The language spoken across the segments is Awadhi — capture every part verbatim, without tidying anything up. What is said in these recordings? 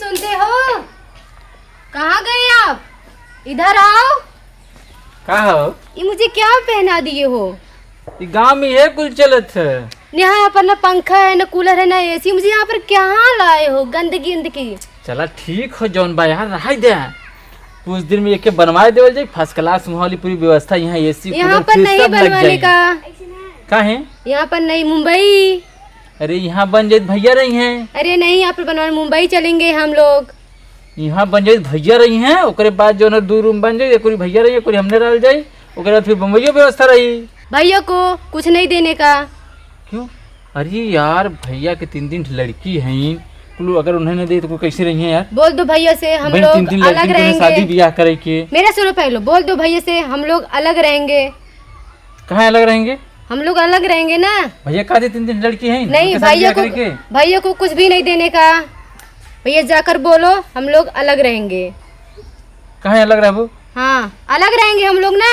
सुनते हो? कहाँ गए आप? इधर आओ। का हो? ये मुझे क्या पहना दिए हो? ये गांव में ये कुल चलत है। यहाँ पर ना पंखा है, ना कूलर है, ना एसी। मुझे यहाँ पर क्या लाए हो? गंदगी, गंदगी। चला ठीक हो जौन बा यार, रहाई दे। कुछ दिन में एके बनवाए देवल जाई, फर्स्ट क्लास माहौल, पूरी व्यवस्था यहाँ, एसी, यहाँ कूलर, पर फ्रिज नहीं सब लग बनवाने जाई। का। काहे? यहाँ पर नहीं, मुंबई। अरे यहाँ बन जाई त भैया रही हैं। अरे नहीं, यहाँ पर बनवाने मुंबई चलेंगे हम लोग। यहाँ बन जाई त भैया रही हैं, ओकरे बाद जौन है दू रूम बन जाई, एक ओरी भैया रही, एक ओरी हमने रहल जाई, ओकरे बाद फिर बम्बईयो व्यवस्था रही। भैया को कुछ नहीं देने का। क्यों? अरे यार, भैया के तीन तीन लड़की हैं, कुल अगर उन्हें न दे तो कोई कैसे रही हैं यार? बोल दो भैया से, हम भाई, लोग तीन तीन लड़की अलग के रहेंगे। शादी ब्याह करे के। मेरा सुनो पहले, बोल दो भैया से, हम लोग अलग रहेंगे। कहाँ अलग रहेंगे? हम लोग अलग रहेंगे ना। भैया का दे, तीन तीन लड़की हैं, नहीं, उनके साथ भैया ब्याह को, करे के? भैया को कुछ भी नहीं देने का। भैया जाकर बोलो, हम लोग अलग रहेंगे। कहाँ अलग रहबो? हाँ, अलग रहेंगे हम लोग ना।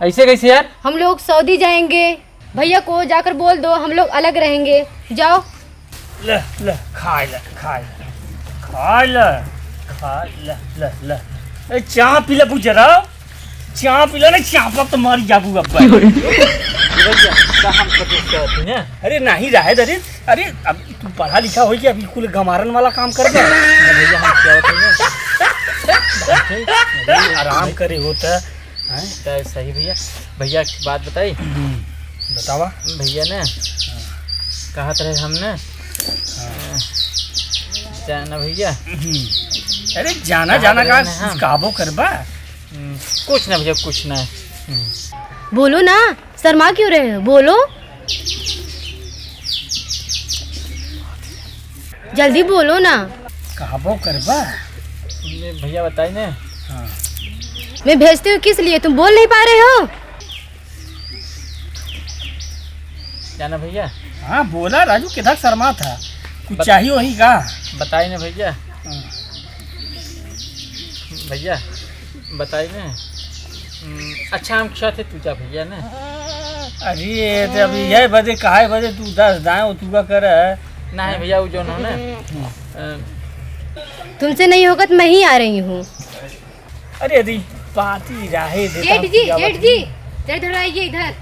ऐसे कैसे यार? हम लोग सऊदी जाएंगे। भैया को जाकर बोल दो, हम लोग अलग रहेंगे। जाओ। ले, ले, खाए ले, खाए ले, खाए ले, खाए ले, ले, ले। ए, चाह पी ले, बुझरा। चाह पी ले ना, चाह पर तो मारी जाबू अब। भैया, का हम कबूल करत हई ना? अरे, नहीं रहे, अरे, अरे, अब तू पढ़ा लिखा होई कि अब कुल गमारन वाला काम कर दे? भैया, हम क्या बताई ना? आराम करे होता। हैं? तो सही भैया, भैया की बात बताई। हम्म, बतावा। भैया ने हाँ। कहत रहे हमने, हाँ। जाना भैया। हम्म। अरे जाना, कहत जाना रहे का ना कुछ हम। कहबो करबा? हम्म, कुछ ना भैया, कुछ ना। हम्म। बोलो ना, शर्मा क्यों रहे हो? बोलो, जल्दी बोलो ना। कहबो करबा? ये भैया बताई ना। हाँ। मैं भेजती हूँ किस लिए, तुम बोल नहीं पा रहे हो? जाना भैया। हाँ, बोला राजू, किधर शर्मा था? कुछ बत-, चाहिए वही का? बताई ना भैया। हाँ। भैया, बताई ना। हम्म, अच्छा, हम क्या थे, तू जा भैया ना। अरे, तो अभी यह बदे, काहे बदे तू दस दाएं, वो तू का कर है? नहीं भैया, वो जो ना, हम्म। अ, तुमसे नहीं होगा तो मैं ही आ रही हूँ। अरे, अरे, बात ही रहे दे, जेठ जी, जेठ जी, जरा इधर आइए, इधर।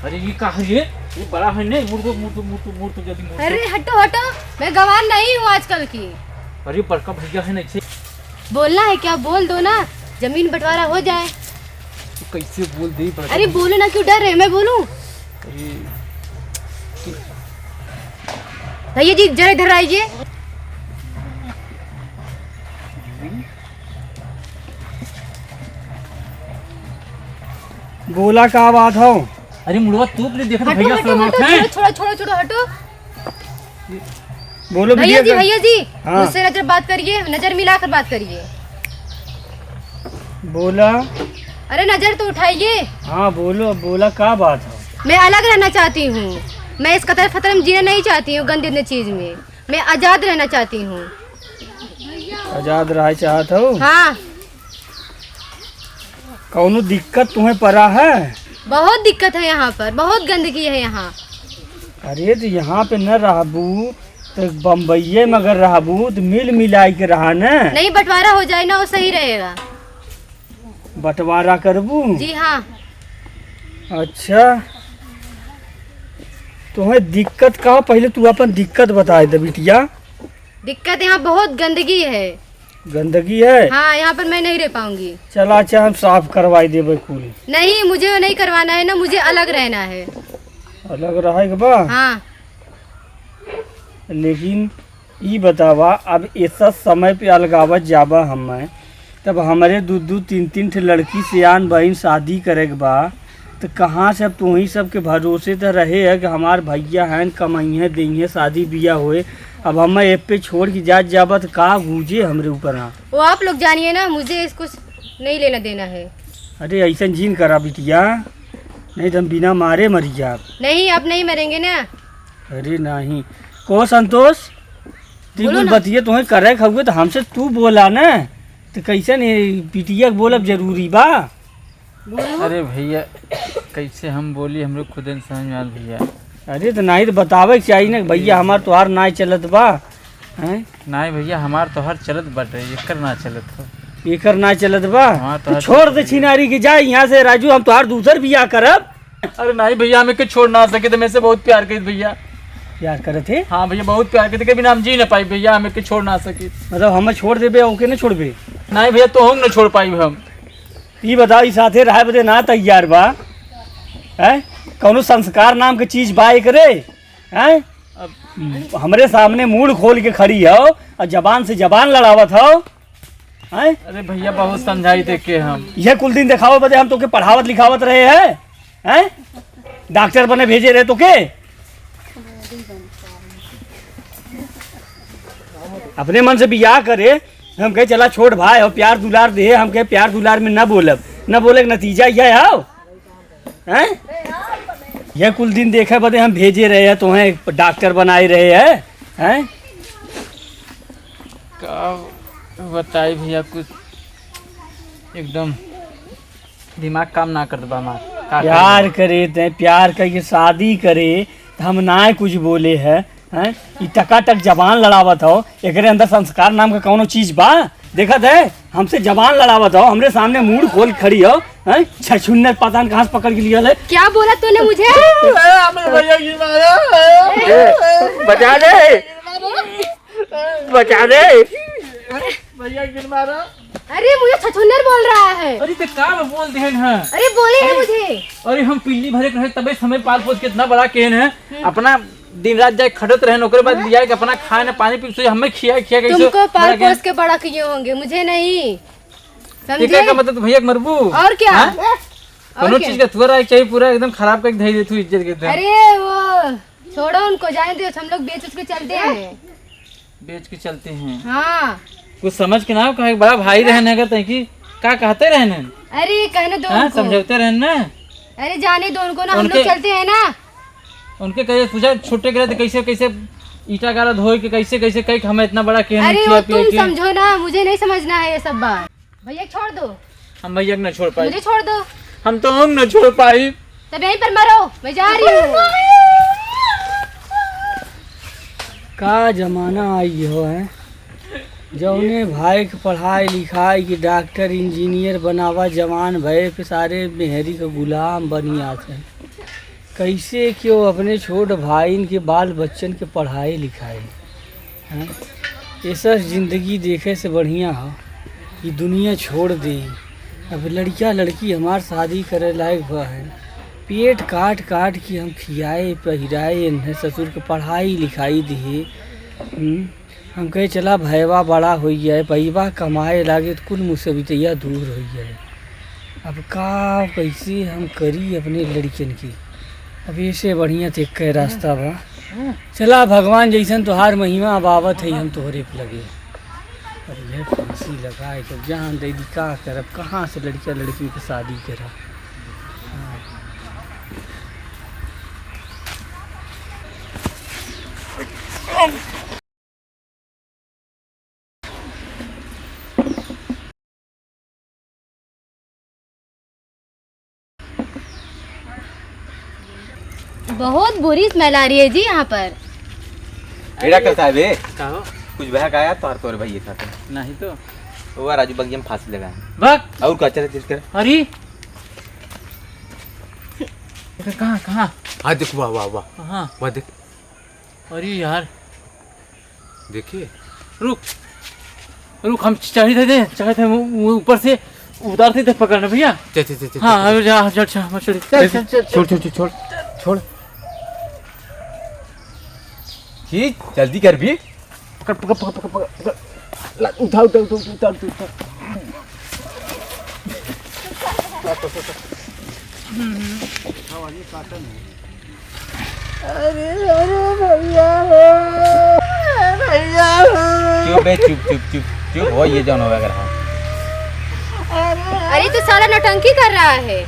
अरे, ये का है ये? ये बड़ा है नहीं, मुड़ दो, मुड़ दो, मुड़ दो, मुड़ दो, जल्दी मुड़ दो। अरे, हटो, हटो, मैं गंवार नहीं हूँ आजकल की। अरे, बड़का भैया है ना, इसे बोलना है क्या? बोल दो ना, जमीन बंटवारा हो जाए। तो कैसे बोल दे, बड़का अरे, भैया? बोलो ना, क्यों डर रहे, मैं बोलूँ? अरे, भैया जी, जरा इधर आइए। बोला, का बात हो? अरे मुड़वा, तू अपने देखत हटो, भैया हटो, शर्मात हटो, हैं? छोड़ो, छोड़ो, छोड़ो, हटो। बोलो भैया बिटिया जी, का। भैया जी, हाँ। मुझसे नजर बात करिए, नजर मिलाकर बात करिए। बोला। अरे नजर तो उठाइए। हाँ बोलो, बोला का बात है? मैं अलग रहना चाहती हूँ, मैं इस कतर फतर में जीना नहीं चाहती हूँ, गंदे गंदे चीज में। मैं आजाद रहना चाहती हूँ। आजाद रहे चाहत हो? हाँ। कौनो दिक्कत तुम्हें पड़ा है? बहुत दिक्कत है यहाँ पर, बहुत गंदगी है यहाँ। अरे तो यहाँ पे न रहबू तो बम्बईये में अगर रहबू तो मिल मिलाई के रहा न। नहीं, बंटवारा हो जाए ना, वो सही रहेगा। बंटवारा करबू? जी हाँ। अच्छा, तुम्हें दिक्कत का, पहले तू अपन दिक्कत बताए दे बिटिया। दिक्कत यहाँ बहुत गंदगी है। गंदगी है? हाँ, यहाँ पर मैं नहीं रह पाऊंगी। चला, अच्छा, हम साफ करवाई देबे कुल। नहीं, मुझे नहीं करवाना है ना, मुझे अलग रहना है। अलग रहे के बा? हाँ। लेकिन ई बतावा, अब ऐसा समय पे अलगावत जाबा हमें, तब हमरे दू दू तीन तीन ठे लड़की सियान बहिन शादी करे के बा, त कहाँ से अब तोही सबके भरोसे त रहे है कि हमार भैया हैं, कमइहें, देइहें, शादी बियाह होए। अब हमें एप पे छोड़ के जात जाबा त का गूजे हमरे ऊपर? हाँ, वो आप लोग जानिए ना, मुझे इस कुछ नहीं लेना देना है। अरे ऐसन जीन करा बिटिया, नहीं तो हम बिना मारे मरी जाब। नहीं, आप नहीं मरेंगे ना। अरे नहीं, को संतोष, ती बोलो कुल ना। बतिये तोहे करे के हउए त हमसे तू बोला ना, त कैसन है बिटिया के बोलब जरूरी बा? बोलो। अरे भैया, कैसे हम बोली, हमरे खुदे न समझ में आल भैया। अरे त नाहीं त बतावे के चाही ना, भैया हमार तोहार नाहीं चलत बा। हैं? नाहीं भइया, हमार तोहार चलत बाटे, एकर ना चलत हो। एकर ना चलत बा? हमार तो तोहार छोड़ चलत दे बा। छिनारी के, जा यहाँ से राजू, हम तोहार दूसर बियाह करब। अरे नाहीं भइया, हम एके छोड़ ना सके, तो मेरे से बहुत प्यार करित भइया। प्यार करत है? हाँ भइया, बहुत प्यार करित, कभी ना हम जी ना पाई भइया, हम एके छोड़ ना सके। मतलब हमें छोड़ देबे, ओके ना छोड़बे? नाहीं भइया, तोहू ना छोड़ पाई हम। ई बताओ, ई साथे रहे बदे ना तैयार बा? हैं? कौनो संस्कार नाम के चीज बा एकरे? हैं? अब हमरे सामने मूड़ खोल के खड़ी हो और जबान से जबान लड़ावत हो, हैं? अरे भइया, बहुत समझाई देखे हम। यह कुल दिन देखावे बदे हम तोके पढ़ावत लिखावत रहे हैं, हैं? डॉक्टर बने भेजे रहे तोके? अपने मन से बियाह करे, हम कहे चला छोट भाई हो, प्यार दुलार दे, हम कहे प्यार दुलार में न बोलब, न बोले के नतीजा यह हो। हैं? यह कुल दिन देखे बदे हम भेजे रहे हैं, तोहें डॉक्टर बनाए रहे हैं, हैं? का बताई भइया, कुछ एकदम दिमाग काम ना करत बा हमार। का प्यार करी? करे ते, प्यार करके शादी करे, त हम ना कुछ बोले है, हैं? ई टकाटक जबान लड़ावत हो, एकरे अंदर संस्कार नाम का कौनो चीज बा? देखत है, हमसे जबान लड़ावत हो, हमरे सामने मूड़ खोल खड़ी हो, हैं? छछुन्नर पता न कहाँ से पकड़ के लिया ले। क्या बोला तूने मुझे? ए, बचा ले, बचा ले। भइया गिर मारा। अरे, मुझे छछुन्नर बोल रहा है। अरे, ते का में बोल देहन है? अरे, बोले है अरे, मुझे। अरे, हम पिल्ली भरे के रहे, तबे समय पाल पोस के इतना बड़ा केहन है। हम्म। अपना दिन रात जाए खटत रहन, ओकरे बाद हाँ? लिया के अपना खाए ना पानी पी, सोचे हमें खिया, खिया के तुमको इसे पाल बड़ा केहन। पोस के बड़ा किए होंगे, मुझे नहीं। ये समझे? का, का मतलब, तू भइया के मरबू? और क्या? हाँ? और कोनो क्या? चीज का थुअर आए के चाहिए, पूरा एकदम खराब करके धई दे तू इज्जत के एकदम। अरे, वो छोड़ो उनको, जाने दो, हम लोग बेच उसके चलते हैं। बेच के चलते हैं। हाँ। कुछ समझ के ना हो, कहे बड़ा भाई रहन अगर तैकी का कहते रहन? अरे कहने दो हाँ, उनको। समझौते रहन ना। अरे जाने दो उनको ना, हम उनके लोग चलते हैं ना। उनके कहे पूछा छोटे करे तो कैसे कैसे ईटा गाला धोए के कैसे कैसे कहे कि हमें इतना बड़ा केहन अरे खिया वो पिया तुम के। समझो ना, मुझे नहीं समझना है ये सब बात। भैया छोड़ दो। हम भैया के ना छोड़ पाई। मुझे छोड़ दो। हम तो हम ना छोड़ पाई। तब यहीं पर मरो, मैं जा रही हूँ। का जमाना आई हो है, जौने भाई के पढ़ाई लिखाई के डॉक्टर इंजीनियर बनावा, जवान भए पे सारे मेहरी के गुलाम बनी आत है। कैसे क्यों अपने छोट भाईन के बाल बच्चन के पढ़ाई लिखाई, हैं? ऐसा जिंदगी देखे से बढ़िया हो कि दुनिया छोड़ दे। अब लड़किया लड़की हमार शादी करे लायक हुआ है, पेट काट काट के हम खियाए पहिराए इन्हें, ससुर के पढ़ाई लिखाई दिए। हम्म? हम कहे चला भैया बड़ा होइ जाए, भैया कमाए लागे तो कुल मुसीबतिया दूर होइ जाए। अब का कैसे हम करी अपने लड़कियन की, अब ऐसे बढ़िया तो एक रास्ता बा। चला भगवान जैसन तोहार महिमा, अब आवत है हम तोहरे पे लगे। अब यह फांसी लगाए के जान दे दी, का करब, कहाँ से लड़किया लड़की के शादी करा। हाँ। बहुत बुरी स्मेल आ रही है जी यहाँ पर। ए डॉक्टर साहब, ए? का हो? कुछ बहक आया तो तोरे भैया साथ। नहीं तो। वो राजू बगिया में फांसी लगाए। भाग। और का चले चल कर। अरे। कहाँ, कहाँ? हाँ, देख, वाह, वाह, वाह। कहाँ? वाह, देख। अरे यार। देखिए। रुक, रुक, हम चढ़ी थे, दे, चढ़े थे, वो, वो ऊपर से उतारते थे, पकड़ना भैया। चल, चल, चल, चल, हाँ, चल। अरे जा, चल, चल, मत चढ़। चल, चल, चल, चल, चल। छोड़, छोड़, छोड़, छोड़, छोड़। खींच, जल्दी कर भी। पकड़, पकड़, पकड़, पकड़, पकड़, पकड़। ला, उठा, उठा, उठा, उठा, उठा, उठा। अरे, अरे, भैया हो, भैया हो। चुप बे, चुप, चुप, चुप, चुप हो, ये जौन होगा अगर हाँ। अरे, अरे, तो साला नौटंकी कर रहा है।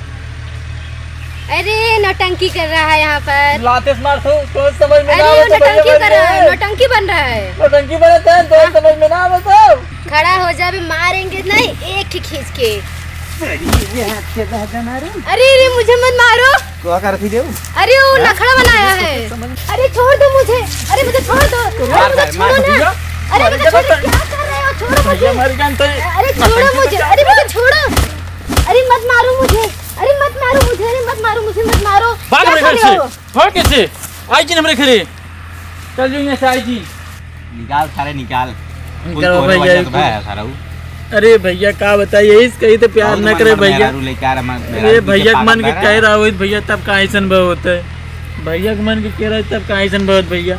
अरे, नौटंकी कर रहा है यहाँ पर। लाते से मार तो, तो समझ में ना अरे, आवे तो नौटंकी भैया कर रहा है, बन नौटंकी बन रहा है। नौटंकी बने थे, तो हाँ। समझ में ना आवे तो। खड़ा हो जा, अभी मारेंगे नहीं, एक ही खींच के। अरे, ये हाथ से बह जाना रे। अरे, अरे, मुझे मत मारो। तो क्या करती देऊ? अरे, वो हाँ? नखड़ा बनाया है। समझ अरे, छोड़ दो मुझे। अरे, मुझे छोड़ दो। अरे, मार, मुझे मार, छोड़ो मार, ना। भैया। अरे भैया, छोड़ो, क्या कर रहे हो? छोड़ो मुझे। भैया, मर गए तो। अरे, छोड़ो मुझे। अरे, मुझे छोड़ो। अरे, मत मारो मुझे। अरे, मत मारो मुझे। अरे, मत मारो मुझे, मत मारो। भाग क्या मेरे कर घर से। रहे हो? भाग कैसे? आई जी हमरे घरे। चल जो यहाँ से आई जी। निकाल सारे, निकाल। निकाल कोई तोहरे भैया, वजह से कोई भया है सारा ऊ। अरे भैया, का बताई, यही से कही तो प्यार बहुत न मन करे भैया। मेहरारू लेके आ रहा, मन अरे मेहरारू पीछे भैया के पागल मन के बना रहा कह है। रहा होइत भैया, तब का ऐसन बहुत है। भैया के मन के कह रहा है, तब का ऐसन बहुत भैया।